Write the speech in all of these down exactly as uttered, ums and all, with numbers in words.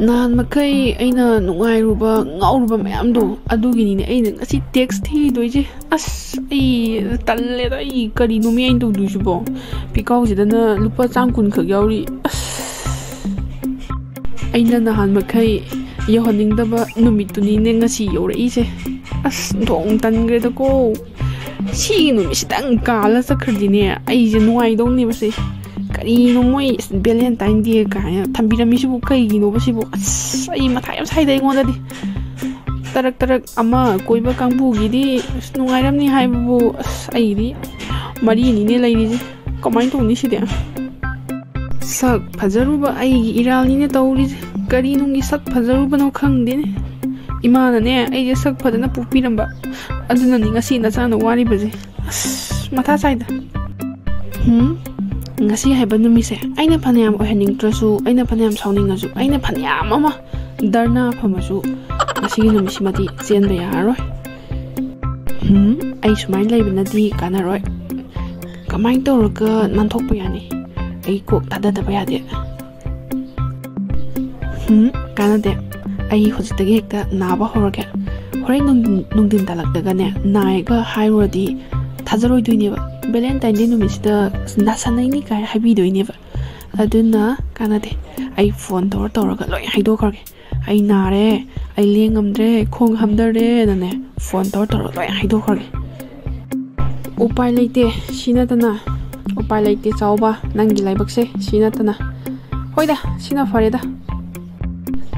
ꯅꯍꯥꯟ ꯃꯈꯩ ꯑꯩꯅ ꯅꯨꯡꯉꯥꯏꯔꯨꯕ, ꯉꯥꯎꯔꯨꯕ ꯃꯌꯥꯝꯗꯣ, ꯑꯗꯨꯒꯤꯅꯤꯅꯦ ꯑꯩꯅ ꯉꯁꯤ ꯇꯦꯛꯁ ꯊꯤꯗꯣꯏꯁꯦ꯫ ꯑꯁ, ꯑꯩ ꯇꯜꯂꯦꯗ, ꯑꯩ ꯀꯔꯤꯅꯣꯃꯤ ꯑꯩꯅ ꯇꯧꯗꯣꯏꯁꯤꯕꯣ? ꯄꯤꯀꯥꯎꯁꯤꯗꯅ ꯂꯨꯄꯥ ꯆꯥꯝ ꯀꯨꯟ ꯈꯛ ꯌꯥꯎꯔꯤ꯫ ꯑꯁ, ꯑꯩꯅ ꯅꯍꯥꯟ ꯃꯈꯩ ꯌꯧꯍꯟꯅꯤꯡꯗꯕ ꯅꯨꯃꯤꯠꯇꯨꯅꯤꯅꯦ ꯉꯁꯤ ꯌꯧꯔꯛꯏꯁꯦ꯫ ꯑꯁ, ꯊꯣꯡ ꯇꯟꯈ꯭ꯔꯦꯗꯀꯣ꯫ ꯁꯤꯒꯤ ꯅꯨꯃꯤꯠꯁꯤꯗꯪ ꯀꯥꯜꯂ ꯆꯠꯈ꯭ꯔꯗꯤꯅꯦ, ꯑꯩꯁꯦ ꯅꯨꯡꯉꯥꯏꯗꯧꯅꯦꯕꯁꯦ꯫ ꯀꯔꯤꯅꯣ ꯃꯣꯏ Valentine Day ꯀꯥꯏꯅ ꯊꯝꯕꯤꯔꯝꯃꯤꯁꯤꯕꯨ ꯀꯩꯒꯤꯅꯣꯕ ꯁꯤꯕꯨ? ꯑꯁ, ꯑꯩ ꯃꯊꯥ ꯌꯥꯝ ꯁꯥꯏꯗ ꯑꯩꯉꯣꯟꯗꯗꯤ꯫ ꯇꯔꯛ ꯇꯔꯛ ꯑꯃ ꯀꯣꯏꯕ ꯀꯥꯡꯕꯨꯒꯤꯗꯤ ꯑꯁ, ꯅꯨꯡꯉꯥꯏꯔꯝꯅꯤ ꯍꯥꯏꯕꯕꯨ, ꯑꯁ, ꯑꯩꯗꯤ ꯃꯔꯤꯅꯤꯅꯦ ꯂꯩꯔꯤꯁꯦ꯫ ꯀꯃꯥꯏꯅ ꯇꯧꯅꯤ ꯁꯤꯗꯤ? ꯁꯛ ꯐꯖꯔꯨꯕ ꯑꯩꯒꯤ ꯏꯔꯥꯜꯅꯤꯅꯦ ꯇꯧꯔꯤꯁꯦ꯫ ꯀꯔꯤ ꯅꯨꯡꯒꯤ ꯁꯛ ꯐꯖꯔꯨꯕꯅꯣ ꯈꯪꯗꯦꯅꯦ꯫ ꯏꯃꯥꯅꯅꯦ ꯑꯩꯁꯦ ꯁꯛ ꯐꯖꯅ ꯄꯣꯛꯄꯤꯔꯝꯕ, ꯑꯗꯨꯅꯅꯤ ꯉꯁꯤ ꯅꯆꯥꯅ ꯋꯥꯔꯤꯕꯁꯦ꯫ ꯑꯁ, ꯃꯊꯥ ꯁꯥꯏꯗ꯫ ꯍꯨꯝ, ꯉꯁꯤ ꯍꯥꯏꯕ ꯅꯨꯃꯤꯠꯁꯦ ꯑꯩꯅ ꯐꯅꯌꯥꯝ ꯑꯣꯏꯍꯟꯅꯤꯡꯗ꯭ꯔꯁꯨ, ꯑꯩꯅ ꯐꯅꯌꯥꯝ ꯁꯥꯎꯅꯤꯡꯉꯁꯨ, ꯑꯩꯅ ꯐꯅꯌꯥꯝ ꯑꯃ ꯙꯔꯅꯥ ꯐꯝꯃꯁꯨ, ꯉꯁꯤꯒꯤ ꯅꯨꯃꯤꯠꯁꯤꯃꯗꯤ ꯆꯦꯟꯕ ꯌꯥꯔꯔꯣꯏ꯫ ꯍꯨꯝ, ꯑꯩ ꯁꯨꯃꯥꯏꯅ ꯂꯩꯕꯅꯗꯤ ꯀꯥꯟꯅꯔꯣꯏ꯫ ꯀꯃꯥꯏꯅ ꯇꯧꯔꯒ ꯅꯥꯟꯊꯣꯛꯄ ꯌꯥꯅꯤ? ꯑꯩ ꯀꯣꯛ ꯊꯥꯗꯗꯕ ꯌꯥꯗꯦ꯫ ꯍꯨꯝ, ꯀꯥꯟꯅꯗꯦ꯫ ꯑꯩ ꯍꯧꯖꯤꯛꯇꯒꯤ ꯍꯦꯛꯇ ꯅꯥꯕ ꯍꯧꯔꯒꯦ꯫ ꯍꯣꯔꯦꯟ ꯅꯨꯡ-, ꯅꯨꯡꯊꯤꯟ ꯇꯥꯜꯂꯛꯇꯒꯅꯦ, ꯅꯥꯏꯒ ꯍꯥꯏꯔꯨꯔꯗꯤ ꯊꯥꯖꯔꯣꯏꯗꯣꯏꯅꯦꯕ꯫ Valentine Day ꯅꯨꯃꯤꯠꯁꯤꯗ ꯅꯥꯁꯟꯅꯩꯅꯤ ꯀꯥꯏ ꯍꯥꯏꯕꯤꯗꯣꯏꯅꯦꯕ꯫ ꯑꯗꯨꯅ ꯀꯥꯟꯅꯗꯦ꯫ ꯑꯩ ꯐꯣꯟ ꯇꯧꯔ ꯇꯧꯔꯒ ꯂꯣꯏ ꯍꯥꯏꯗꯣꯛꯈ꯭ꯔꯒꯦ꯫ "ꯑꯩ ꯅꯥꯔꯦ, ꯑꯩ ꯂꯦꯡꯉꯝꯗ꯭ꯔꯦ, ꯈꯣꯡ ꯍꯥꯝꯊꯔꯦꯅꯅꯦ", ꯐꯣꯟ ꯇꯧꯔ ꯇꯧꯔ ꯂꯣꯏ ꯍꯥꯏꯗꯣꯛꯈ꯭ꯔꯒꯦ꯫ ꯎꯄꯥꯏ ꯂꯩꯇꯦ, ꯁꯤ ꯅꯠꯇꯅ꯫ ꯎꯄꯥꯏ ꯂꯩꯇꯦ ꯆꯥꯎꯕ, ꯅꯪꯒꯤ ꯂꯥꯏꯕꯛꯁꯦ ꯁꯤ ꯅꯠꯇꯅ꯫ ꯍꯣꯏꯗ, ꯁꯤꯅ ꯐꯔꯦꯗ꯫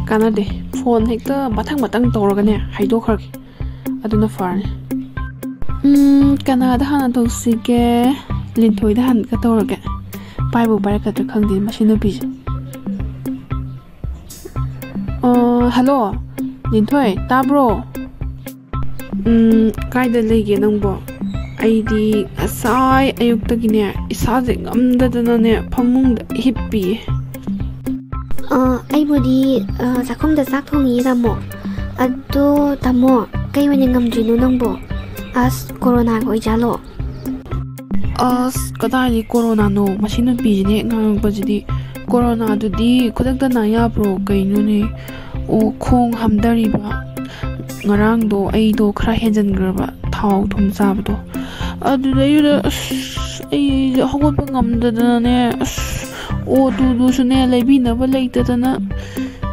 ꯀꯥꯟꯅꯗꯦ, ꯐꯣꯟ ꯍꯦꯛꯇ ꯃꯊꯪ ꯃꯊꯪ ꯇꯧꯔꯒꯅꯦ ꯍꯥꯏꯗꯣꯛꯈ꯭ꯔꯒꯦ꯫ ꯑꯗꯨꯅ ꯐꯔꯅꯤ꯫ ꯎꯝ, ꯀꯅꯥꯗ ꯍꯥꯟꯅ ꯇꯧꯁꯤꯒꯦ? ꯂꯤꯟꯊꯣꯏꯗ ꯍꯥꯟꯅ ꯇꯧꯔꯒꯦ꯫ ꯄꯥꯏꯕꯨ ꯄꯥꯏꯔꯛꯀꯗ꯭ꯔꯥ ꯈꯪꯗꯦ ꯃꯁꯤ ꯅꯨꯄꯤꯁꯦ꯫ ꯑꯣ, ꯍꯜꯂꯣ, ꯂꯤꯟꯊꯣꯏ, ꯇꯥꯕ꯭ꯔꯣ? ꯎꯝ, ꯀꯥꯏꯗ ꯂꯩꯒꯦ ꯅꯪꯕꯣ? ꯑꯩꯗꯤ ꯉꯁꯥꯏ ꯑꯌꯨꯛꯇꯒꯤꯅꯦ, ꯏꯁꯥꯁꯦ ꯉꯝꯗꯗꯅꯅꯦ, ꯐꯃꯨꯡꯗ ꯍꯤꯞꯄꯤꯌꯦ꯫ ꯑ, ꯑꯩꯕꯨꯗꯤ, ꯑ, ꯆꯥꯛꯈꯨꯝꯗ ꯆꯥꯛ ꯊꯣꯡꯉꯤꯌꯦ, ꯇꯥꯃꯣ꯫ ꯑꯗꯣ, ꯇꯥꯃꯣ, ꯀꯩ ꯑꯣꯏꯅ ꯉꯝꯗ꯭ꯔꯤꯅꯣ ꯅꯪꯕꯣ? ꯑꯁ, ꯀꯣꯔꯣꯅꯥꯒ ꯑꯣꯏꯖꯥꯠꯂꯣ? ꯑꯁ, ꯀꯗꯥꯏꯗꯒꯤ ꯀꯣꯔꯣꯅꯥꯅꯣ? ꯃꯁꯤ ꯅꯨꯄꯤꯁꯤꯅ ꯍꯦꯛ ꯉꯥꯡꯉꯛꯄꯁꯤꯗꯤ ꯀꯣꯔꯣꯅꯥꯗꯨꯗꯤ ꯈꯨꯗꯛꯇ ꯅꯥ ꯌꯥꯕ꯭ꯔꯣ? ꯀꯩꯅꯣꯅꯦ? ꯑꯣ, ꯈꯣꯡ ꯍꯥꯝꯊꯔꯤꯕ꯫ ꯉꯔꯥꯡꯗꯣ ꯑꯩꯗꯣ ꯈꯔ ꯍꯦꯟꯖꯟꯈ꯭ꯔꯕ, ꯊꯥꯎ ꯊꯨꯝ ꯆꯥꯕꯗꯣ꯫ ꯑꯗꯨꯗꯩꯗꯨꯗ ꯑꯁ, ꯑꯩꯁꯦ ꯍꯧꯒꯠꯄ ꯉꯝꯗꯗꯅꯅꯦ, ꯑꯁ, ꯑꯣ ꯇꯨꯗꯨꯁꯨꯅꯦ ꯂꯩꯕꯤꯅꯕ ꯂꯩꯇꯗꯅ,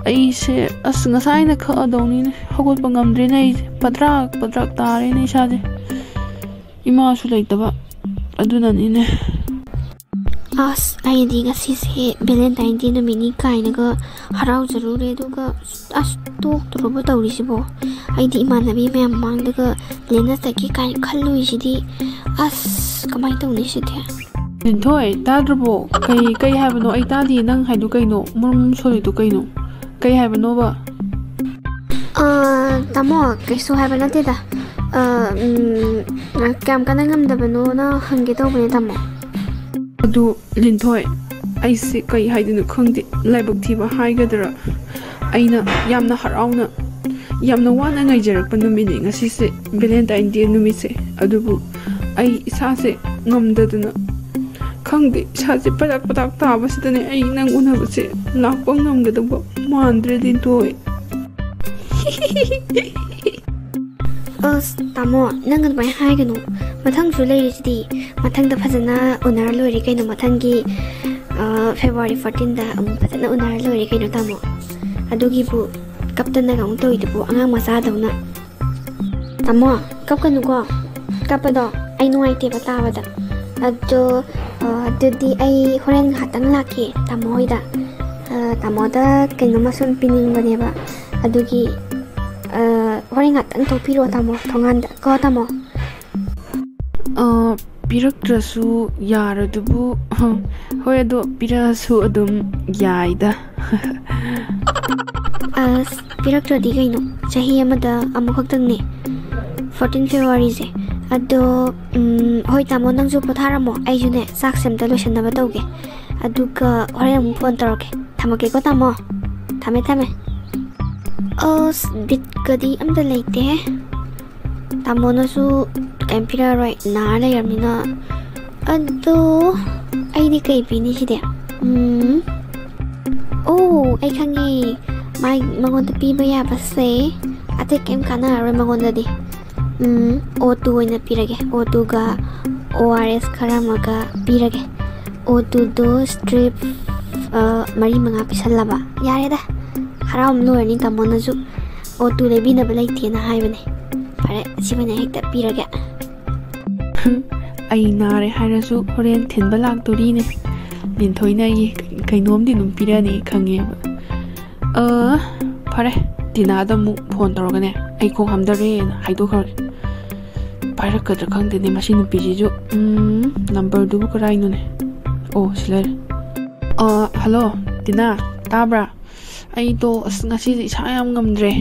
ꯑꯩꯁꯦ ꯑꯁ, ꯉꯁꯥꯏꯅ ꯀꯛꯑꯗꯧꯅꯤꯅꯦ꯫ ꯍꯧꯒꯠꯄ ꯉꯝꯗ꯭ꯔꯦꯅꯦ, ꯑꯩꯁꯦ ꯄꯗ꯭ꯔꯥꯛ ꯄꯗ꯭ꯔꯥꯛ ꯇꯥꯔꯦꯅꯦ ꯏꯁꯥꯁꯦ꯫ ꯏꯃꯥꯁꯨ ꯂꯩꯇꯕ, ꯑꯗꯨꯅꯅꯤꯅꯦ꯫ ꯑꯁ, ꯑꯩꯗꯤ ꯉꯁꯤꯁꯦ Valentine Day ꯅꯨꯃꯤꯠꯅꯤ ꯀꯥꯏꯅꯒ ꯍꯔꯥꯎꯖꯔꯨꯔꯦ, ꯑꯗꯨꯒ ꯑꯁ, ꯇꯣꯛꯇꯣꯔꯕ ꯇꯧꯔꯤꯁꯤꯕꯣ꯫ ꯑꯩꯗꯤ ꯏꯃꯥꯟꯅꯕꯤ ꯃꯌꯥꯝ ꯃꯃꯥꯡꯗꯒ ꯂꯦꯟꯅ ꯆꯠꯀꯦ ꯀꯥꯏꯅ ꯈꯜꯂꯨꯏꯁꯤꯗꯤ꯫ ꯑꯁ, ꯀꯃꯥꯏꯅ ꯇꯧꯅꯤ ꯁꯤꯗꯤ? ꯂꯤꯟꯊꯣꯏ, ꯇꯥꯗ꯭ꯔꯕꯣ? ꯀꯩ, ꯀꯩ ꯍꯥꯏꯕꯅꯣ? ꯑꯩ ꯇꯥꯗꯤꯌꯦ, ꯅꯪ ꯍꯥꯏꯗꯣ ꯀꯩꯅꯣ? ꯃꯔꯨꯝ ꯁꯣꯜꯂꯤꯗꯣ ꯀꯩꯅꯣ? ꯀꯩ ꯍꯥꯏꯕꯅꯣꯕ? ꯑ, ꯇꯥꯃꯣ, ꯀꯩꯁꯨ ꯍꯥꯏꯕ ꯅꯠꯇꯦꯗ꯫ ꯑ, ꯎꯝ, ꯀꯌꯥꯝ ꯀꯟꯅ ꯉꯝꯗꯕꯅꯣꯅ ꯍꯪꯒꯦ ꯇꯧꯕꯅꯦ, ꯇꯥꯃꯣ꯫ ꯑꯗꯨ, ꯂꯤꯟꯊꯣꯏ, ꯑꯩꯁꯦ ꯀꯩ ꯍꯥꯏꯗꯣꯏꯅꯣ ꯈꯪꯗꯦ꯫ ꯂꯥꯏꯕꯛ ꯊꯤꯕ ꯍꯥꯏꯒꯗ꯭ꯔꯥ? ꯑꯩꯅ ꯌꯥꯝꯅ ꯍꯔꯥꯎꯅ, ꯌꯥꯝꯅ ꯋꯥꯅ ꯉꯥꯏꯖꯔꯛꯄ ꯅꯨꯃꯤꯠꯅꯦ ꯉꯁꯤꯁꯦ, Valentine Day ꯅꯨꯃꯤꯠꯁꯦ꯫ ꯑꯗꯨꯕꯨ ꯑꯩ ꯏꯁꯥꯁꯦ ꯉꯝꯗꯗꯅ, ꯈꯪꯗꯦ, ꯏꯁꯥꯁꯦ ꯄꯗꯥꯛ ꯄꯗꯥꯛ ꯇꯥꯕꯁꯤꯗꯅꯦ ꯑꯩ ꯅꯪ ꯎꯅꯕꯁꯦ ꯂꯥꯛꯄ ꯉꯝꯒꯗꯧꯕ ꯃꯥꯟꯗ꯭ꯔꯦ, ꯂꯤꯟꯊꯣꯏ꯫ ꯑꯁ, ꯇꯥꯃꯣ, ꯅꯪ ꯑꯗꯨꯃꯥꯏꯅ ꯍꯥꯏꯒꯅꯨ꯫ ꯃꯊꯪꯁꯨ ꯂꯩꯔꯤꯁꯤꯗꯤ꯫ ꯃꯊꯪꯗ ꯐꯖꯅ ꯎꯅꯔ ꯂꯣꯏꯔꯦ ꯀꯩꯅꯣ, ꯃꯊꯪꯒꯤ, ꯑ, February fourteen ꯗ ꯑꯃꯨꯛ ꯐꯖꯅ ꯎꯅꯔ ꯂꯣꯏꯔꯦ ꯀꯩꯅꯣ, ꯇꯥꯃꯣ꯫ ꯑꯗꯨꯒꯤꯕꯨ ꯀꯞꯇꯅꯒ ꯑꯃꯨꯛ ꯇꯧꯔꯤꯗꯨꯕꯨ, ꯑꯉꯥꯡ ꯃꯆꯥꯗꯧꯅ꯫ ꯇꯥꯃꯣ, ꯀꯞꯀꯅꯨꯀꯣ꯫ ꯀꯞꯄꯗꯣ ꯑꯩ ꯅꯨꯡꯉꯥꯏꯇꯦꯕ ꯇꯥꯕꯗ꯫ ꯑꯗꯣ, ꯑ, ꯑꯗꯨꯗꯤ ꯑꯩ ꯍꯣꯔꯦꯟ ꯉꯥꯏꯍꯥꯛꯇꯪ ꯂꯥꯛꯀꯦ ꯇꯥꯃꯣ ꯍꯣꯏꯗ꯫ ꯑ, ꯇꯥꯃꯣꯗ ꯀꯩꯅꯣꯝꯃ ꯁꯨꯝ ꯄꯤꯅꯤꯡꯕꯅꯦꯕ꯫ ꯑꯗꯨꯒꯤ, ꯑ, ꯍꯣꯔꯦꯟ ꯉꯥꯛꯇꯪ ꯊꯣꯛꯄꯤꯔꯛꯑꯣ ꯇꯥꯃꯣ, ꯊꯣꯡꯒꯥꯟꯗ ꯀꯣ ꯇꯥꯃꯣ꯫ ꯑ, ꯄꯤꯔꯛꯇ꯭ꯔꯁꯨ ꯌꯥꯔꯗꯨꯕꯨ꯫ ꯍꯣꯏ, ꯑꯗꯣ ꯄꯤꯔꯛꯑꯁꯨ ꯑꯗꯨꯝ ꯌꯥꯏꯗ꯫ ꯑꯁ, ꯄꯤꯔꯛꯇ꯭ꯔꯗꯤ ꯀꯩꯅꯣ? ꯆꯍꯤ ꯑꯃꯗ ꯑꯃꯨꯛꯈꯛꯇꯪꯅꯦ, fourteen February ꯁꯦ꯫ ꯑꯗꯣ, ꯎꯝ, ꯍꯣꯏ ꯇꯥꯃꯣ, ꯅꯪꯁꯨ ꯄꯣꯊꯥꯔꯝꯃꯣ, ꯑꯩꯁꯨꯅꯦ ꯆꯥꯛꯁꯦ ꯑꯝꯇ ꯂꯣꯏꯁꯟꯅꯕ ꯇꯧꯒꯦ꯫ ꯑꯗꯨꯒ ꯍꯣꯔꯦꯟ ꯑꯃꯨꯛ phone ꯇꯧꯔꯛꯀꯦ꯫ ꯊꯝꯃꯒꯦꯀꯣ ꯇꯥꯃꯣ꯫ ꯊꯝꯃꯦ, ꯊꯝꯃꯦ꯫ ꯑꯁ, ꯕꯤꯠꯀꯗꯤ ꯑꯝꯇ ꯂꯩꯇꯦꯍꯦ꯫ ꯇꯥꯃꯣꯅꯁꯨ ꯀꯩꯝ ꯄꯤꯔꯛꯑꯔꯣꯏ, ꯅꯥꯔ ꯂꯩꯔꯕꯅꯤꯅ꯫ ꯑꯗꯣ ꯑꯩꯗꯤ ꯀꯩ ꯄꯤꯅꯤ ꯁꯤꯗꯤ? ꯎꯝ, ꯑꯣ, ꯑꯩ ꯈꯪꯉꯦ꯫ ꯃꯥꯏ, ꯃꯉꯣꯟꯗ ꯄꯤꯕ ꯌꯥꯕꯁꯦ ꯑꯇꯩ ꯀꯩꯝ ꯀꯥꯟꯅꯔꯔꯣꯏ ꯃꯉꯣꯟꯗꯗꯤ꯫ ꯎꯝ, ꯑꯣ ꯇꯨ ꯑꯣꯏꯅ ꯄꯤꯔꯒꯦ꯫ ꯑꯣ ꯇꯨꯒ ꯑꯣ ꯑꯥꯔ ꯑꯦꯁ ꯈꯔ ꯑꯃꯒ ꯄꯤꯔꯒꯦ꯫ ꯑꯣ ꯇꯨꯗꯣ ꯁ꯭ꯇ꯭ꯔꯤꯞ, ꯑ, ꯃꯔꯤ ꯃꯉꯥ ꯄꯤꯁꯜꯂꯕ꯫ ꯌꯥꯔꯦꯗ, ꯍꯔꯥꯎ ꯑꯃ ꯂꯣꯏꯔꯅꯤ꯫ ꯇꯥꯃꯣꯅꯁꯨ ꯑꯣ ꯇꯨ ꯂꯩꯕꯤꯅꯕ ꯂꯩꯇꯦꯅ ꯍꯥꯏꯕꯅꯦ꯫ ꯐꯔꯦ, ꯁꯤꯃꯅ ꯍꯦꯛꯇ ꯄꯤꯔꯒꯦ꯫ ꯍꯝ, ꯑꯩ ꯅꯥꯔꯦ ꯍꯥꯏꯔꯁꯨ ꯍꯣꯔꯦꯟ ꯊꯤꯟꯕ ꯂꯥꯛꯇꯣꯔꯤꯅꯦ꯫ ꯂꯤꯟꯊꯣꯏꯅ ꯑꯩꯒꯤ ꯀꯩꯅꯣꯝꯗꯤ ꯑꯗꯨꯝ ꯄꯤꯔꯛꯑꯅꯤ ꯈꯪꯉꯦꯕ꯫ ꯑ, ꯐꯔꯦ, ꯇꯤꯅꯥꯗ ꯑꯃꯨꯛ ꯐꯣꯟ ꯇꯧꯔꯒꯅꯦ, "ꯑꯩ ꯈꯣꯡ ꯍꯥꯝꯗꯔꯦꯅ" ꯍꯥꯏꯗꯣꯛꯈ꯭ꯔꯒꯦ꯫ ꯄꯥꯏꯔꯛꯀꯗ꯭ꯔꯥ ꯈꯪꯗꯦꯅꯦ ꯃꯁꯤ ꯅꯨꯄꯤꯁꯤꯁꯨ꯫ ꯎꯝ, ꯅꯝꯕꯔꯗꯨꯕꯨ ꯀꯔꯥꯏꯅꯣꯅꯦ? ꯑꯣ, ꯁꯤ ꯂꯩꯔꯦ꯫ ꯑ, ꯍꯜꯂꯣ, ꯇꯤꯅꯥ, ꯇꯥꯕ꯭ꯔꯥ? ꯑꯩꯗꯣ, ꯑꯁ, ꯉꯁꯤꯁꯦ ꯏꯁꯥ ꯌꯥꯝ ꯉꯝꯗ꯭ꯔꯦ꯫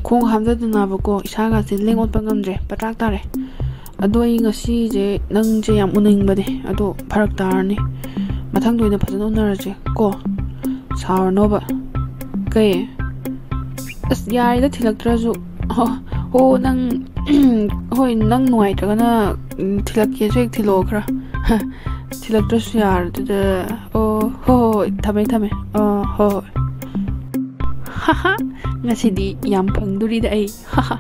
ꯈꯣꯡ ꯍꯥꯝꯊꯗꯅꯕꯀꯣ, ꯏꯁꯥꯒꯁꯦ ꯂꯦꯡ ꯑꯣꯠꯄ ꯉꯝꯗ꯭ꯔꯦ, ꯄꯇ꯭ꯔꯥꯛ ꯇꯥꯔꯦ꯫ ꯑꯗꯣ ꯑꯩ ꯉꯁꯤꯁꯦ ꯅꯪꯁꯦ ꯌꯥꯝ ꯎꯅꯤꯡꯕꯅꯦ, ꯑꯗꯣ ꯐꯔꯛ ꯇꯥꯔꯅꯤ꯫ ꯃꯊꯪꯗ ꯑꯣꯏꯅ ꯐꯖꯅ ꯎꯅꯔꯁꯦ ꯀꯣ, ꯁꯥꯎꯔꯅꯣꯕ꯫ ꯀꯩ? ꯑꯁ, ꯌꯥꯔꯦꯗ, ꯊꯤꯜꯂꯛꯇ꯭ꯔꯁꯨ꯫ ꯍꯣ, ꯍꯣ, ꯅꯪ, ꯍꯣꯏ, ꯅꯪ ꯅꯨꯡꯉꯥꯏꯇ꯭ꯔꯒꯅ, ꯎꯝ, ꯊꯤꯜꯂꯛꯀꯦꯁꯨ ꯍꯦꯛ ꯊꯤꯜꯂꯛꯑꯣ ꯈꯔ꯫ ꯊꯤꯜꯂꯛꯇ꯭ꯔꯁꯨ ꯌꯥꯔꯗꯨꯗ꯫ ꯑꯣ, ꯍꯣ, ꯍꯣ, ꯍꯣꯏ, ꯊꯝꯃꯦ, ꯊꯝꯃꯦ꯫ ꯑꯣ, ꯍꯣ, ꯍꯣꯏ꯫ ꯍꯥꯍꯥ, ꯉꯁꯤꯗꯤ ꯌꯥꯝ ꯐꯪꯗꯣꯔꯤꯗ ꯑꯩ꯫ ꯍꯥꯍꯥ꯫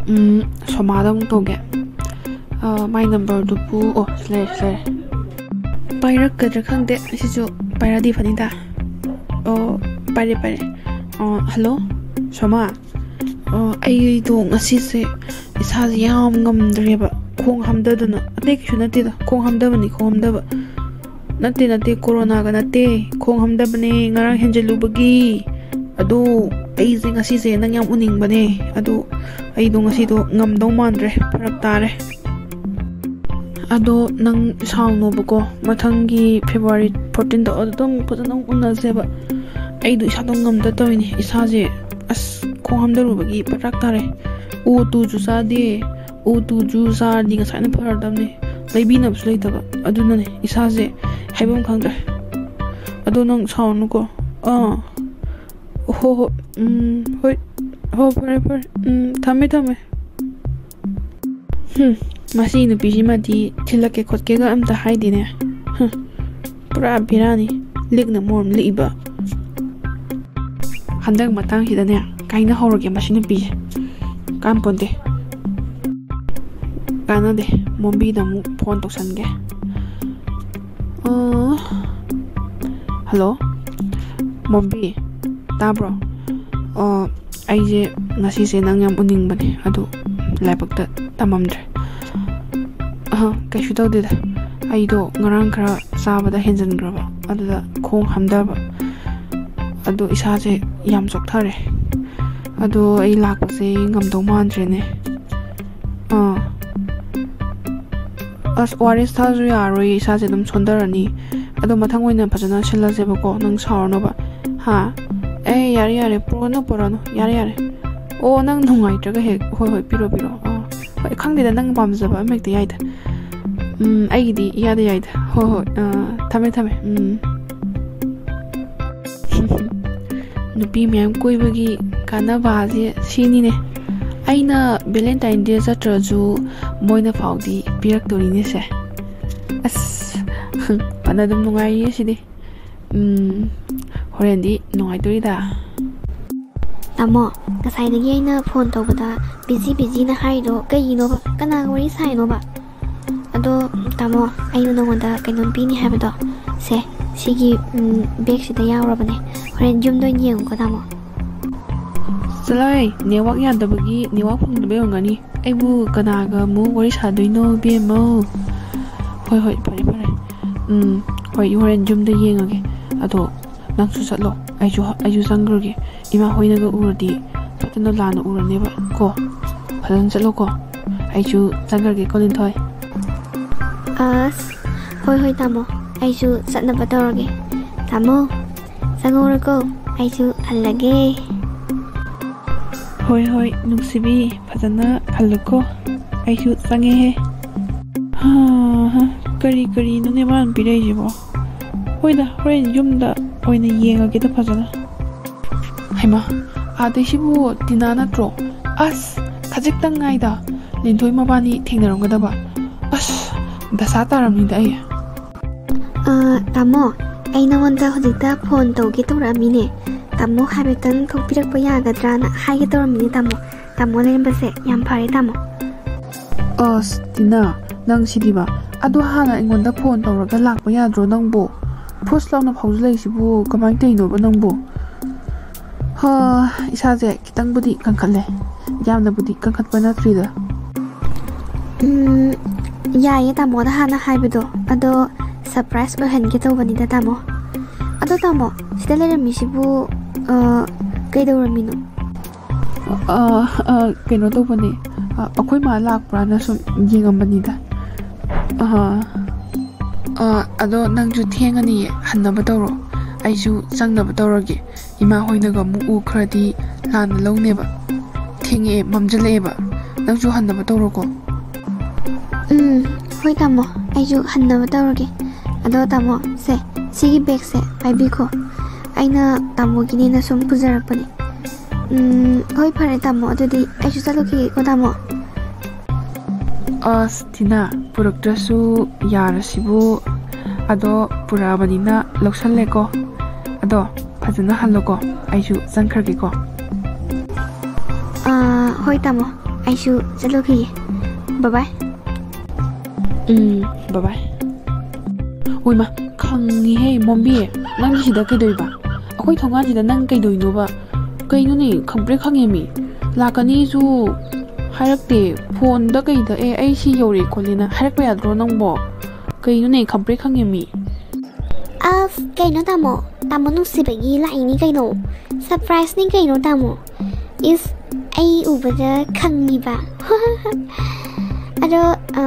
ꯎꯝ, ꯁꯣꯃꯥꯗ ꯑꯃꯨꯛ ꯇꯧꯒꯦ꯫ ꯑ, ꯃꯥꯏ ꯅꯝꯕꯔꯗꯨꯕꯨ, ꯑꯣ, ꯁꯤ ꯂꯩꯔꯦ, ꯁꯤ ꯂꯩꯔꯦ꯫ ꯄꯥꯏꯔꯛꯀꯗ꯭ꯔꯥ ꯈꯪꯗꯦ, ꯁꯤꯁꯨ ꯄꯥꯏꯔꯛꯑꯗꯤ ꯐꯅꯤꯗ꯫ ꯑꯣ, ꯄꯥꯏꯔꯦ, ꯄꯥꯏꯔꯦ꯫ ꯑ, ꯍꯜꯂꯣ, ꯁꯣꯃꯥ꯫ ꯑ, ꯑꯩꯗꯣ ꯉꯁꯤꯁꯦ ꯏꯁꯥꯁꯦ ꯌꯥꯝ ꯉꯝꯗ꯭ꯔꯦꯕ, ꯈꯣꯡ ꯍꯥꯝꯊꯗꯅ, ꯑꯇꯩ ꯀꯩꯁꯨ ꯅꯠꯇꯦꯗ, ꯈꯣꯡ ꯍꯥꯝꯊꯕꯅꯤ, ꯈꯣꯡ ꯍꯥꯝꯊꯕ꯫ ꯅꯠꯇꯦ, ꯅꯠꯇꯦ, ꯀꯣꯔꯣꯅꯥꯒ ꯅꯠꯇꯦ, ꯈꯣꯡ ꯍꯥꯝꯊꯕꯅꯦ, ꯉꯔꯥꯡ ꯍꯦꯟꯖꯜꯂꯨꯕꯒꯤ꯫ ꯑꯗꯣ ꯑꯩꯁꯦ ꯉꯁꯤꯁꯦ ꯅꯪ ꯌꯥꯝ ꯎꯅꯤꯡꯕꯅꯦ, ꯑꯗꯣ ꯑꯩꯗꯣ ꯉꯁꯤꯗꯣ ꯉꯝꯗꯧ ꯃꯥꯟꯗ꯭ꯔꯦ, ꯐꯔꯛ ꯇꯥꯔꯦ꯫ ꯑꯗꯣ ꯅꯪ ꯁꯥꯎꯅꯣꯕꯀꯣ, ꯃꯊꯪꯒꯤ ꯐꯦꯕ꯭ꯔꯨꯋꯥꯔꯤ ꯐꯣꯔꯇꯤꯟꯗꯣ ꯑꯗꯨꯗ ꯑꯃꯨꯛ ꯐꯖꯅ ꯑꯃꯨꯛ ꯎꯅꯁꯦꯕ꯫ ꯑꯩꯗꯣ ꯏꯁꯥꯗꯣ ꯉꯝꯗ ꯇꯧꯔꯤꯅꯦ, ꯏꯁꯥꯁꯦ, ꯑꯁ, ꯈꯣꯡ ꯍꯥꯝꯊꯔꯨꯕꯒꯤ ꯄꯇ꯭ꯔꯥꯛ ꯇꯥꯔꯦ꯫ ꯑꯣ ꯇꯨꯁꯨ ꯆꯥꯗꯦ, ꯑꯣ ꯇꯨꯁꯨ ꯆꯥꯔꯗꯤ ꯉꯁꯥꯏꯅ ꯐꯔꯗꯕꯅꯦ, ꯂꯩꯕꯤꯅꯕꯁꯨ ꯂꯩꯇꯕ, ꯑꯗꯨꯅꯅꯦ ꯏꯁꯥꯁꯦ ꯍꯥꯏꯐꯝ ꯈꯪꯗ꯭ꯔꯦ꯫ ꯑꯗꯣ ꯅꯪ ꯁꯥꯎꯅꯨꯀꯣ꯫ ꯑꯥ, ꯍꯣ, ꯍꯣ, ꯎꯝ, ꯍꯣꯏ, ꯍꯣ, ꯐꯔꯦ, ꯐꯔꯦ, ꯎꯝ, ꯊꯝꯃꯦ, ꯊꯝꯃꯦ꯫ ꯍꯨꯝ, ꯃꯁꯤ ꯅꯨꯄꯤꯁꯤꯃꯗꯤ ꯊꯤꯜꯂꯛꯀꯦ ꯈꯣꯠꯀꯦꯒ ꯑꯝꯇ ꯍꯥꯏꯗꯦꯅꯦ꯫ ꯍꯨꯝ, ꯄꯨꯔꯥ ꯕꯦꯔꯥꯅꯤ꯫ ꯂꯤꯛꯅ ꯃꯔꯣꯝ ꯂꯤꯛꯏꯕ꯫ ꯍꯟꯗꯛ ꯃꯇꯥꯡꯁꯤꯗꯅꯦ ꯀꯥꯏꯅ ꯍꯧꯔꯒꯦ ꯃꯁꯤ ꯅꯨꯄꯤꯁꯦ꯫ ꯀꯥꯟꯄꯣꯟꯇꯦ꯫ ꯀꯥꯟꯅꯗꯦ꯫ ꯃꯣꯝꯕꯤꯗ ꯑꯃꯨꯛ ꯐꯣꯟ ꯇꯧꯁꯟꯒꯦ꯫ ꯑ, ꯍꯜꯂꯣ? ꯃꯣꯝꯕꯤ, ꯇꯥꯕ꯭ꯔꯣ? ꯑ, ꯑꯩꯁꯦ ꯉꯁꯤꯁꯦ ꯅꯪ ꯌꯥꯝ ꯎꯅꯤꯡꯕꯅꯦ, ꯑꯗꯨ ꯂꯥꯏꯕꯛꯇ ꯇꯝꯃꯝꯗ꯭ꯔꯦ꯫ ꯑꯍ, ꯀꯩꯁꯨ ꯇꯧꯗꯦꯗ꯫ ꯑꯩꯗꯣ ꯉꯔꯥꯡ ꯈꯔ ꯆꯥꯕꯗ ꯍꯦꯟꯖꯟꯈ꯭ꯔꯕ, ꯑꯗꯨꯗ ꯈꯣꯡ ꯍꯥꯝꯊꯕ꯫ ꯑꯗꯣ ꯏꯁꯥꯁꯦ ꯌꯥꯝ ꯆꯣꯛꯊꯔꯦ꯫ ꯑꯗꯣ ꯑꯩ ꯂꯥꯛꯄꯁꯦ ꯉꯝꯗꯧ ꯃꯥꯟꯗ꯭ꯔꯦꯅꯦ꯫ ꯑꯥ꯫ ꯑꯁ, ꯑꯣ ꯑꯥꯔ ꯑꯦꯁ ꯊꯛꯑꯁꯨ ꯌꯥꯔꯣꯏ, ꯏꯁꯥꯁꯦ ꯑꯗꯨꯝ ꯁꯣꯟꯊꯔꯅꯤ꯫ ꯑꯗꯣ ꯃꯊꯪ ꯑꯣꯏꯅ ꯐꯖꯅ ꯁꯤꯜꯂꯁꯦꯕꯀꯣ, ꯅꯪ ꯁꯥꯎꯔꯅꯣꯕ꯫ ꯍꯥ? ꯑꯦ, ꯌꯥꯔꯦ, ꯌꯥꯔꯦ, ꯄꯨꯔꯛꯑꯅꯨ, ꯄꯨꯔꯛꯑꯅꯨ, ꯌꯥꯔꯦ, ꯌꯥꯔꯦ꯫ ꯑꯣ, ꯅꯪ ꯅꯨꯡꯉꯥꯏꯇ꯭ꯔꯒ ꯍꯦꯛ, ꯍꯣꯏ, ꯍꯣꯏ, ꯄꯤꯔꯣ, ꯄꯤꯔꯣ꯫ ꯑꯥ, ꯍꯣꯏ, ꯈꯪꯗꯦꯗ, ꯅꯪ ꯄꯥꯝꯖꯕ ꯑꯃ ꯍꯦꯛꯇ ꯌꯥꯏꯗ꯫ ꯎꯝ, ꯑꯩꯒꯤꯗꯤ ꯏꯌꯥꯗ ꯌꯥꯏꯗ꯫ ꯍꯣꯏ, ꯍꯣꯏ, ꯑꯥ, ꯊꯝꯃꯦ, ꯊꯝꯃꯦ꯫ ꯎꯝ꯫ ꯅꯨꯄꯤ ꯃꯌꯥꯝ ꯀꯣꯏꯕꯒꯤ ꯀꯥꯟꯅꯕꯁꯦ ꯁꯤꯅꯤꯅꯦ꯫ ꯑꯩꯅ ꯚꯦꯂꯦꯟꯇꯥꯏꯟ ꯗꯦ ꯆꯠꯇ꯭ꯔꯁꯨ ꯃꯣꯏꯅ ꯐꯥꯎꯗꯤ ꯄꯤꯔꯛꯇꯣꯔꯤꯅꯦꯁꯦ꯫ ꯑꯁ, ꯐꯅ ꯑꯗꯨꯝ ꯅꯨꯡꯉꯥꯏꯔꯤꯌꯦ ꯁꯤꯗꯤ꯫ ꯎꯝ, ꯍꯣꯔꯦꯟꯗꯤ ꯅꯨꯡꯉꯥꯏꯗꯣꯔꯤꯗ꯫ ꯇꯥꯃꯣ, ꯉꯁꯥꯏꯗꯒꯤ ꯑꯩꯅ ꯐꯣꯟ ꯇꯧꯕꯗ ꯕꯤꯖꯤ ꯕꯤꯖꯤꯅ ꯍꯥꯏꯔꯤꯗꯣ ꯀꯩꯒꯤꯅꯣꯕ? ꯀꯅꯥꯒ ꯋꯥꯔꯤ ꯁꯥꯏꯅꯣꯕ? ꯑꯗꯣ ꯇꯥꯃꯣ, ꯑꯩꯅ ꯅꯉꯣꯟꯗ ꯀꯩꯅꯣꯝ ꯄꯤꯅꯤ ꯍꯥꯏꯕꯗꯣ, ꯁꯦ, ꯁꯤꯒꯤ, ꯎꯝ, ꯕꯦꯒꯁꯤꯗ ꯌꯥꯎꯔꯕꯅꯦ꯫ ꯍꯣꯔꯦꯟ ꯌꯨꯝꯗ ꯑꯣꯏꯅ ꯌꯦꯡꯉꯨꯀꯣ ꯇꯥꯃꯣ꯫ ꯆꯠꯂꯣꯍꯦ, ꯅꯦꯠꯋꯥꯛ ꯌꯥꯗꯕꯒꯤ, ꯅꯦꯠꯋꯥꯛ ꯐꯪꯗꯕꯩ ꯑꯣꯏꯔꯝꯒꯅꯤ꯫ ꯑꯩꯕꯨ ꯀꯅꯥꯒ ꯑꯃꯨꯛ ꯋꯥꯔꯤ ꯁꯥꯗꯣꯏꯅꯣ, ꯏꯕꯦꯝꯃꯧ? ꯍꯣꯏ, ꯍꯣꯏ, ꯐꯔꯦ, ꯐꯔꯦ꯫ ꯎꯝ, ꯍꯣꯏ, ꯍꯣꯔꯦꯟ ꯌꯨꯝꯗ ꯌꯦꯡꯉꯒꯦ꯫ ꯑꯗꯣ ꯅꯪꯁꯨ ꯆꯠꯂꯣ, ꯑꯩꯁꯨ, ꯑꯩꯁꯨ ꯆꯪꯈ꯭ꯔꯒꯦ꯫ ꯏꯃꯥ ꯍꯣꯏꯅꯒ ꯎꯔꯗꯤ ꯐꯠꯇꯅ ꯂꯥꯟꯅ ꯎꯔꯅꯦꯕ ꯀꯣ꯫ ꯐꯖꯅ ꯆꯠꯂꯣꯀꯣ꯫ ꯑꯩꯁꯨ ꯆꯪꯈ꯭ꯔꯒꯦꯀꯣ, ꯂꯤꯟꯊꯣꯏ꯫ ꯑꯁ, ꯍꯣꯏ, ꯍꯣꯏ, ꯇꯥꯃꯣ, ꯑꯩꯁꯨ ꯆꯠꯅꯕ ꯇꯧꯔꯒꯦ꯫ ꯇꯥꯃꯣ, ꯆꯪꯍꯧꯔꯣꯀꯣ, ꯑꯩꯁꯨ ꯍꯜꯂꯒꯦ꯫ ꯍꯣꯏ, ꯍꯣꯏ, ꯅꯨꯡꯁꯤꯕꯤ, ꯐꯖꯅ ꯍꯜꯂꯨꯀꯣ꯫ ꯑꯩꯁꯨ ꯆꯪꯉꯦꯍꯦ꯫ ꯍꯥ, ꯀꯔꯤ ꯀꯔꯤꯅꯣꯅꯦ ꯃꯥꯅ ꯄꯤꯔꯛꯏꯁꯤꯕꯣ? ꯍꯣꯏꯗ, ꯍꯣꯔꯦꯟ ꯌꯨꯝꯗ ꯑꯣꯏꯅ ꯌꯦꯡꯉꯒꯦꯗ ꯐꯖꯅ꯫ ꯍꯩꯃꯥ, ꯑꯥꯗꯩꯁꯤꯕꯨ ꯇꯤꯅꯥ ꯅꯠꯇ꯭ꯔꯣ? ꯑꯁ, ꯈꯖꯤꯛꯇꯪ ꯉꯥꯏꯗ꯫ ꯂꯤꯟꯊꯣꯏ ꯃꯕꯥꯅꯤ ꯊꯦꯡꯅꯔꯝꯒꯗꯕ꯫ ꯑꯁ, ꯗꯁꯥ ꯇꯥꯔꯝꯅꯤꯗ ꯑꯩ꯫ ꯑ, ꯇꯥꯃꯣ, ꯑꯩ ꯅꯉꯣꯟꯗ ꯍꯧꯖꯤꯛꯇ ꯐꯣꯟ ꯇꯧꯒꯦ ꯇꯧꯔꯛꯑꯝꯃꯤꯅꯦ꯫ ꯇꯥꯃꯣ ꯍꯥꯏꯐꯦꯠꯇꯪ ꯊꯣꯛꯄꯤꯔꯛꯄ ꯌꯥꯒꯗ꯭ꯔꯥꯅ ꯍꯥꯏꯒꯦ ꯇꯧꯔꯝꯃꯤꯅꯦ ꯇꯥꯃꯣ꯫ ꯇꯥꯃꯣ ꯂꯩꯔꯝꯕꯁꯦ ꯌꯥꯝ ꯐꯔꯦ ꯇꯥꯃꯣ꯫ ꯑꯁ ꯇꯤꯅꯥ, ꯅꯪ ꯁꯤꯗꯤꯕ꯫ ꯑꯗꯣ ꯍꯥꯟꯅ ꯑꯩꯉꯣꯟꯗ ꯐꯣꯟ ꯇꯧꯔꯒ ꯂꯥꯛꯄ ꯌꯥꯗ꯭ꯔꯣ ꯅꯪꯕꯨ? ꯐꯨꯁ ꯂꯥꯎꯅ ꯐꯥꯎꯖꯤꯜꯂꯛꯏꯁꯤꯕꯨ ꯀꯃꯥꯏꯅ ꯇꯧꯔꯤꯅꯣꯕ ꯅꯪꯕꯨ? ꯍꯥ, ꯏꯁꯥꯁꯦ ꯈꯤꯇꯪꯕꯨꯗꯤ ꯀꯟꯈꯠꯂꯦ, ꯌꯥꯝꯅꯕꯨꯗꯤ ꯀꯟꯈꯠꯄ ꯅꯠꯇ꯭ꯔꯤꯗ꯫ ꯎꯝ, ꯌꯥꯏꯌꯦ ꯇꯥꯃꯣꯗ ꯍꯥꯟꯅ ꯍꯥꯏꯕꯗꯣ, ꯑꯗꯣ ꯁꯔꯄ꯭ꯔꯥꯏꯁ ꯑꯣꯏꯍꯟꯒꯦ ꯇꯧꯕꯅꯤꯗ ꯇꯥꯃꯣ꯫ ꯑꯗꯣ ꯇꯥꯃꯣ, ꯁꯤꯗ ꯂꯩꯔꯝꯃꯤꯁꯤꯕꯨ, ꯑ, ꯀꯩꯗꯧꯔꯝꯃꯤꯅꯣ? ꯑ, ꯑ, ꯀꯩꯅꯣ ꯇꯧꯕꯅꯦ, ꯑ, ꯑꯩꯈꯣꯏ ꯃꯥ ꯂꯥꯛꯄ꯭ꯔꯥꯅ ꯁꯨꯝ ꯌꯦꯡꯉꯝꯕꯅꯤꯗ꯫ ꯑ, ꯑ, ꯑꯗꯣ ꯅꯪꯁꯨ ꯊꯦꯡꯉꯅꯤꯌꯦ, ꯍꯟꯅꯕ ꯇꯧꯔꯣ, ꯑꯩꯁꯨ ꯆꯪꯅꯕ ꯇꯧꯔꯒꯦ꯫ ꯏꯃꯥ ꯍꯣꯏꯅꯒ ꯑꯃꯨꯛ ꯎꯈ꯭ꯔꯗꯤ ꯂꯥꯟꯅ ꯂꯧꯅꯦꯕ꯫ ꯊꯦꯡꯉꯛꯑꯦ, ꯃꯝꯖꯜꯂꯛꯑꯦꯕ꯫ ꯅꯪꯁꯨ ꯍꯟꯅꯕ ꯇꯧꯔꯣꯀꯣ꯫ ꯎꯝ, ꯍꯣꯏ ꯇꯥꯃꯣ, ꯑꯩꯁꯨ ꯍꯟꯅꯕ ꯇꯧꯔꯒꯦ꯫ ꯑꯗꯣ ꯇꯥꯃꯣ, ꯁꯦ, ꯁꯤꯒꯤ ꯕꯦꯒꯁꯦ ꯄꯥꯏꯕꯤꯈꯣ꯫ ꯑꯩꯅ ꯇꯥꯃꯣꯒꯤꯅꯦꯅ ꯁꯨꯝ ꯄꯨꯖꯔꯛꯄꯅꯦ꯫ ꯎꯝ, ꯍꯣꯏ, ꯐꯔꯦ ꯇꯥꯃꯣ, ꯑꯗꯨꯗꯤ ꯑꯩꯁꯨ ꯆꯠꯂꯨꯈꯤꯒꯦꯀꯣ ꯇꯥꯃꯣ꯫ ꯑꯁ ꯇꯤꯅꯥ, ꯄꯨꯔꯛꯇ꯭ꯔꯁꯨ ꯌꯥꯔꯁꯤꯕꯨ꯫ ꯑꯗꯣ ꯄꯨꯔꯛꯑꯕꯅꯤꯅ ꯂꯧꯁꯜꯂꯦꯀꯣ꯫ ꯑꯗꯣ ꯐꯖꯅ ꯍꯜꯂꯣꯀꯣ, ꯑꯩꯁꯨ ꯆꯪꯈ꯭ꯔꯒꯦꯀꯣ꯫ ꯑꯥ, ꯍꯣꯏ ꯇꯥꯃꯣ, ꯑꯩꯁꯨ ꯆꯠꯂꯨꯈꯤꯒꯦ꯫ ꯕꯕꯥꯏ꯫ ꯎꯝ, ꯕꯕꯥꯏ꯫ ꯍꯣꯏꯃ, ꯈꯪꯉꯤꯍꯦ ꯃꯣꯝꯕꯤ, ꯅꯪꯒꯤ ꯁꯤꯗ ꯀꯩꯗꯧꯔꯤꯕ? ꯑꯩꯈꯣꯏ ꯊꯣꯡꯒꯥꯟꯁꯤꯗ ꯅꯪ ꯀꯩꯗꯧꯔꯤꯅꯣꯕ? ꯀꯩꯅꯣꯅꯦ, ꯈꯪꯄ꯭ꯔꯦꯛ ꯈꯪꯉꯦꯃꯤ꯫ ꯂꯥꯛꯀꯅꯤꯁꯨ ꯍꯥꯏꯔꯛꯇꯦ꯫ ꯐꯣꯟꯗ ꯀꯩꯗ, "ꯑꯦ, ꯑꯩ ꯁꯤ ꯌꯧꯔꯛꯑꯦ ꯈꯣꯠꯂꯦꯅ" ꯍꯥꯏꯔꯛꯄ ꯌꯥꯗ꯭ꯔꯣ ꯅꯪꯕꯣ? ꯀꯩꯅꯣꯅꯦ, ꯈꯪꯄ꯭ꯔꯦꯛ ꯈꯪꯉꯦꯃꯤ꯫ ꯑꯁ, ꯀꯩꯅꯣ ꯇꯥꯃꯣ? ꯇꯥꯃꯣ ꯅꯨꯡꯁꯤꯕꯒꯤ ꯂꯥꯛꯏꯅꯤ ꯀꯩꯅꯣ꯫ ꯁꯔꯄ꯭ꯔꯥꯏꯖꯅꯤ ꯀꯩꯅꯣ ꯇꯥꯃꯣ꯫ ꯏꯁ, ꯑꯩ ꯎꯕꯗ ꯈꯪꯉꯤꯕ꯫ ꯑꯗꯣ, ꯑ,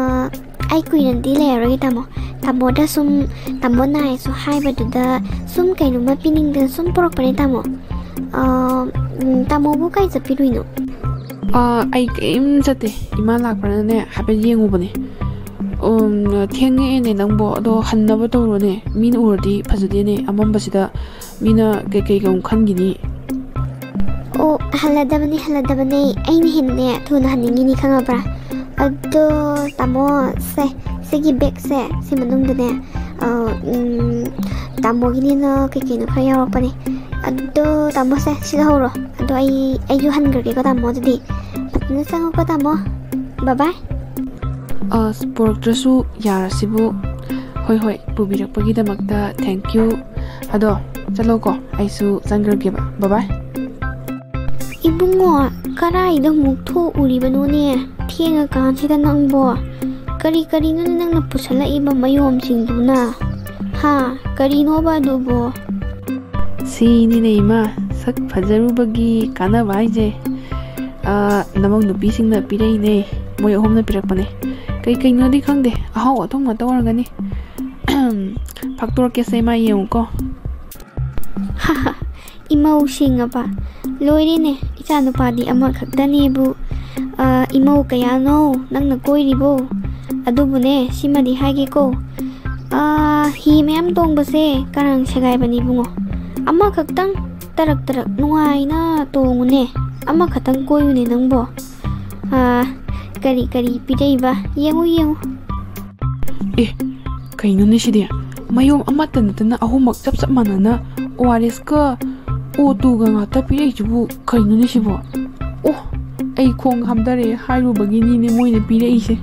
ꯑꯩ ꯀꯨꯏꯅꯗꯤ ꯂꯩꯔꯔꯣꯏꯒꯦ ꯇꯥꯃꯣ꯫ ꯇꯥꯃꯣꯗ ꯁꯨꯝ, ꯇꯥꯃꯣ ꯅꯥꯏꯁꯨ ꯍꯥꯏꯕꯗꯨꯗ ꯁꯨꯝ ꯀꯩꯅꯣꯝꯃ ꯄꯤꯅꯤꯡꯗꯅ ꯁꯨꯝ ꯄꯨꯔꯛꯄꯅꯦ ꯇꯥꯃꯣ꯫ ꯑ, ꯎꯝ, ꯇꯥꯃꯣꯕꯨ ꯀꯥꯏ ꯆꯠꯄꯤꯔꯨꯏꯅꯣ? ꯑ, ꯑꯩ ꯀꯩꯝ ꯆꯠꯇꯦ꯫ ꯏꯃꯥ ꯂꯥꯛꯄ꯭ꯔꯅꯅꯦ ꯍꯥꯏꯐꯦꯠ ꯌꯦꯡꯉꯨꯕꯅꯦ꯫ ꯎꯝ, ꯊꯦꯡꯉꯛꯑꯦꯅꯦ ꯅꯪꯕꯣ꯫ ꯑꯗꯣ ꯍꯟꯅꯕ ꯇꯧꯔꯣꯅꯦ꯫ ꯃꯤꯅ ꯎꯔꯗꯤ ꯐꯖꯗꯦꯅꯦ꯫ ꯑꯃꯝꯕꯁꯤꯗ ꯃꯤꯅ ꯀꯩꯀꯩꯒ ꯑꯃꯨꯛ ꯈꯟꯈꯤꯅꯤ꯫ ꯑꯣ, ꯍꯜꯂꯗꯕꯅꯦ, ꯍꯜꯂꯗꯕꯅꯦ꯫ ꯑꯩꯅ ꯍꯦꯟꯅꯅꯦ ꯊꯨꯅ ꯍꯟꯅꯤꯡꯉꯤꯅꯤ, ꯈꯪꯉꯕ꯭ꯔꯥ? ꯑꯗꯣ ꯇꯥꯃꯣ, ꯁꯦ, ꯁꯤꯒꯤ ꯕꯦꯒꯁꯦ, ꯁꯤ ꯃꯅꯨꯡꯗꯅꯦ, ꯑ, ꯎꯝ, ꯇꯥꯃꯣꯒꯤꯅꯦꯅ ꯀꯩꯀꯩꯅꯣ ꯈꯔ ꯌꯥꯎꯔꯛꯄꯅꯦ꯫ ꯑꯗꯣ ꯇꯥꯃꯣꯁꯦ, ꯁꯤꯗ ꯍꯧꯔꯣ꯫ ꯑꯗꯣ ꯑꯩ, ꯑꯩꯁꯨ ꯍꯟꯈ꯭ꯔꯒꯦꯀꯣ ꯇꯥꯃꯣ, ꯑꯗꯨꯗꯤ꯫ ꯐꯖꯅ ꯆꯪꯉꯨꯀꯣ ꯇꯥꯃꯣ꯫ ꯕꯥꯏ ꯕꯥꯏ꯫ ꯑꯁ, ꯄꯨꯔꯛꯇ꯭ꯔꯁꯨ ꯌꯥꯔꯁꯤꯕꯨ꯫ ꯍꯣꯏ, ꯍꯣꯏ, ꯄꯨꯕꯤꯔꯛꯄꯒꯤꯗꯃꯛꯇ thank you꯫ ꯑꯗꯣ ꯆꯠꯂꯣꯀꯣ, ꯑꯩꯁꯨ ꯆꯪꯈ꯭ꯔꯒꯦꯕ꯫ ꯕꯥꯏ ꯕꯥꯏ꯫ ꯏꯕꯨꯡꯉꯣ, ꯀꯔꯥꯏꯗ ꯑꯃꯨꯛ ꯊꯣꯛꯎꯔꯤꯕꯅꯣꯅꯦ? ꯊꯦꯡꯉꯀꯥꯟꯁꯤꯗ ꯅꯪꯕꯣ꯫ ꯀꯔꯤ ꯀꯔꯤꯅꯣꯅꯦ ꯅꯪꯅ ꯄꯨꯁꯜꯂꯛꯏꯕ ꯃꯌꯣꯝꯁꯤꯡꯗꯨꯅ? ꯍꯥ? ꯀꯔꯤꯅꯣꯕ ꯑꯗꯨꯕꯣ? ꯁꯤꯅꯤꯅꯦ ꯏꯃꯥ, ꯁꯛ ꯐꯖꯔꯨꯕꯒꯤ ꯀꯥꯟꯅꯕ ꯍꯥꯏꯁꯦ꯫ ꯑꯥ, ꯅꯃꯧ ꯅꯨꯄꯤꯁꯤꯡꯅ ꯄꯤꯔꯛꯏꯅꯦ, ꯃꯣꯏ ꯑꯍꯨꯝꯅ ꯄꯤꯔꯛꯄꯅꯦ꯫ ꯀꯩ ꯀꯩꯅꯣꯗꯤ ꯈꯪꯗꯦ, ꯑꯍꯥꯎ ꯑꯊꯨꯝ ꯉꯥꯛꯇ ꯑꯣꯏꯔꯝꯒꯅꯤ꯫ ꯐꯥꯛꯇꯣꯔꯛꯀꯦꯁꯦ ꯏꯃꯥ, ꯌꯦꯡꯉꯨꯀꯣ꯫ ꯏꯃꯧ ꯁꯤꯡꯉꯕ? ꯂꯣꯏꯔꯦꯅꯦ, ꯏꯆꯥꯅꯨꯄꯥꯗꯤ ꯑꯃꯈꯛꯇꯅꯦꯕꯨ꯫ ꯑꯥ, ꯏꯃꯧ ꯀꯌꯥꯅꯣ ꯅꯪꯅ ꯀꯣꯏꯔꯤꯕꯣ? ꯑꯗꯨꯕꯨꯅꯦ, ꯁꯤꯃꯗꯤ ꯍꯥꯏꯒꯦꯀꯣ꯫ ꯑꯥ, ꯍꯤ ꯃꯌꯥꯝ ꯇꯣꯡꯕꯁꯦ ꯀꯔꯥꯡ ꯁꯦꯒꯥꯏꯕꯅꯤ ꯏꯕꯨꯡꯉꯣ꯫ ꯑꯃꯈꯛꯇꯪ ꯇꯔꯛ ꯇꯔꯛ ꯅꯨꯡꯉꯥꯏꯅ ꯇꯣꯡꯉꯨꯅꯦ꯫ ꯑꯃꯈꯛꯇꯪ ꯀꯣꯏꯌꯨꯅꯦ ꯅꯪꯕꯣ꯫ ꯑꯥ, ꯀꯔꯤ ꯀꯔꯤ ꯄꯤꯔꯛꯏꯕ? ꯌꯦꯡꯉꯨ, ꯌꯦꯡꯉꯨ꯫ ꯑꯦ, ꯀꯩꯅꯣꯅꯦ ꯁꯤꯗꯤ? ꯃꯌꯣꯝ ꯑꯃꯠꯇ ꯅꯠꯇꯅ ꯑꯍꯨꯝꯃꯛ ꯆꯞ ꯆꯞ ꯃꯥꯟꯅꯅ ꯑꯣ ꯑꯥꯔ ꯑꯦꯁꯀ ꯑꯣ ꯇꯨꯒ ꯉꯥꯛꯇ ꯄꯤꯔꯛꯏꯁꯤꯕꯨ ꯀꯩꯅꯣꯅꯦ ꯁꯤꯕꯣ? ꯑꯣ, ꯑꯩ ꯈꯣꯡ ꯍꯥꯝꯊꯔꯛꯑꯦ ꯍꯥꯏꯔꯨꯕꯒꯤꯅꯤꯅꯦ ꯃꯣꯏꯅ ꯄꯤꯔꯛꯏꯁꯦ꯫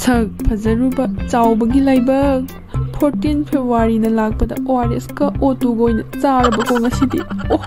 ꯁꯛ ꯐꯖꯔꯨꯕ, ꯆꯥꯎꯕꯒꯤ ꯂꯥꯏꯕꯛ꯫ ꯐꯣꯔꯇꯤꯟ ꯐꯦꯕ꯭ꯔꯨꯋꯥꯔꯤꯅ ꯂꯥꯛꯄꯗ ꯑꯣ ꯑꯥꯔ ꯑꯦꯁꯀ ꯑꯣ ꯇꯨꯒ ꯑꯣꯏꯅ ꯆꯥꯔꯕꯀꯣ ꯉꯁꯤꯗꯤ꯫ ꯑꯣ꯫